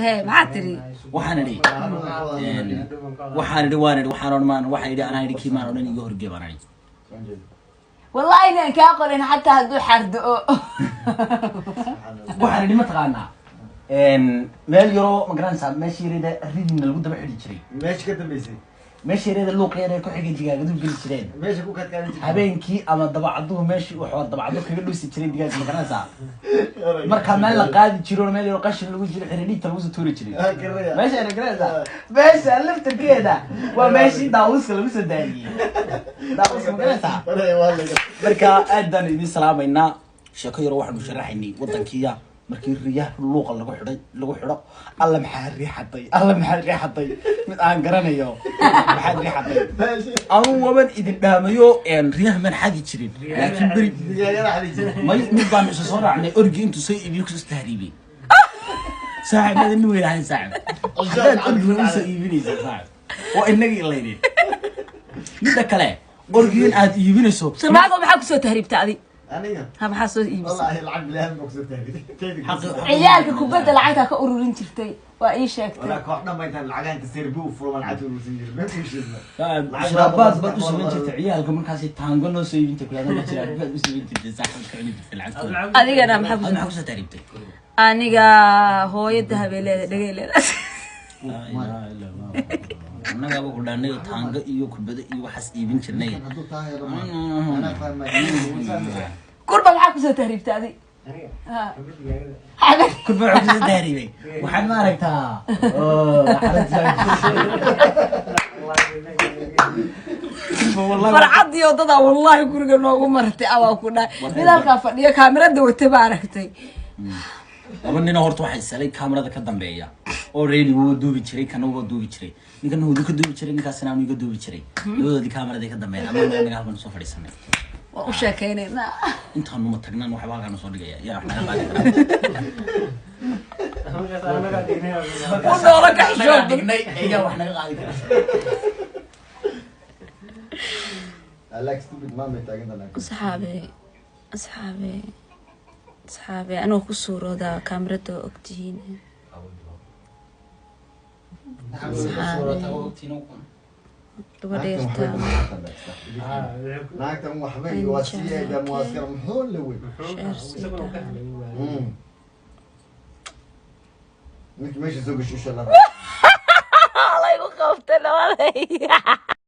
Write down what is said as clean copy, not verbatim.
He, maxaa tiri? Waxaan idhi, waxaan idhi, waan idhi, waxaan odhan maan, waxaan idhi, anaa idhi, kii maan odhan, iga horgee baan idhi. Wallahi inaan kaa qorin xataa hadduu xardoo. Waxaan idhi, mataqaanaa, meel yaroo, ma garanaysaa, meesha yareeda ridina lagu daba xidhi jiray. Meesha ka dambeysay. Meesha yareeda luuqa yaree ku xigay digaagadu geli jireen. Meesha ku kadkaadin jirtay. Habeenkii ama dabacaduhu meeshii wuxuu dabacadu kaga dhuusi jiray digaag, ma garanaysaa, markaa meel la qaadi jiro, meel yaroo qashin lagu jiro, xidhiidhta lagu soo tuuri jiray. Ah, garanaya. Meesha ma garanaysaa? Meesha laftarkeeda waa meeshii daawuska lagu soo daadiyey. Daawuska ma garanaysaa? Waraya, waa laga. Marka aad baan idin salaamaynaa. Sheeko yaro waxaanu sharaxaynay wadankiiya markii riyaha luuqa lagu xidhay, lagu xidho. Alla maxaa riixaday, alla maxaa riixaday, mid aan garanayo maxaa riixaday. Anu waban idin dhaamayo, riyaha maan xadi jirin, laakiin beri Digaagada xadi jiray. May, mid baanu isa soo raacnay, orgi intuu soo iibiyo kusoo tahriibay. Saaxib, maada nin weyn ahayn, saaxib, haddaad orgi usoo iibinaysa, saaxib, oo inagii laydin. Midda kale, orgigan aad iibinayso. Sharmaago, maxaa kusoo tahriibta adi? Aniga? Ha, maxaa soo iibisay? Wallaahi lacag bilahan baa kusoo taagay. Ciyaalka kubadda lacagtaa ka ururin jirtay, waa ii sheegtay. Walaa koox dhan bay intaan lacagaha inta serbi u furo lacagta ururin jiray. Meel kuu sheegna. Shraabaad baad u samayn jirtay ciyaalka, markaasi taango noo soo iibin jirtay, kulaada shiraabaad u samayn jirtay, saaxib, ka cuni jirtay lacagtooda. Adigana maxaa Ad kusoo maxaa kusoo tahriibtay? Aniga hooyo dahabay leedahay, dhegay leedahay. Laa ilaaha illa Allah. Annagaaba ku dhaanay taango iyo kubado iyo waxaas iibin jirnay. Hadduu tahay anaa fahmay. Kurba, maxaa kusoo tahriibtay adi? Ha. Kurba waxaa kusoo tahriibay, waxaad ma aragtaa? Oh, Farcadii wadada wallahi guriga noogu martay abaa ku dhahay, mid halkaa fadhiyo kaamirada wata ba aragtay. Laba ninoo horta waxay salay kaamarada ka dambeeya. Already wuu duubi jiray, kana wuu duubi jiray, ninkana wuu ka duubi jiray, ninkaasina anu iga duubi jiray. Labadoodii kaamaraday ka dambeeyaan, ama anaga halkan soo fadhiisanay. Waan u sheekaynaynaa. Intaanu ma tagnaan waxba halkaan soo dhigaya, yaa wax naga qaadi kara? U noolo ka xishood Nagaa dhignay, ayaa wax naga qaadi kara? I like stupid mom bay taagan tahay. Asxaabe, asxaabe, asxaabe, anoo ku suuroodaa kaamirada, waa ogtihiin. Asxaabe, gabadha yartaa. Naagtan waxba iyo waa siiyayda muwaaskar muxuu la wey. Share sii dhaha. Ninka meesha soo gasho insha Allah. Laygu qabtay labaday.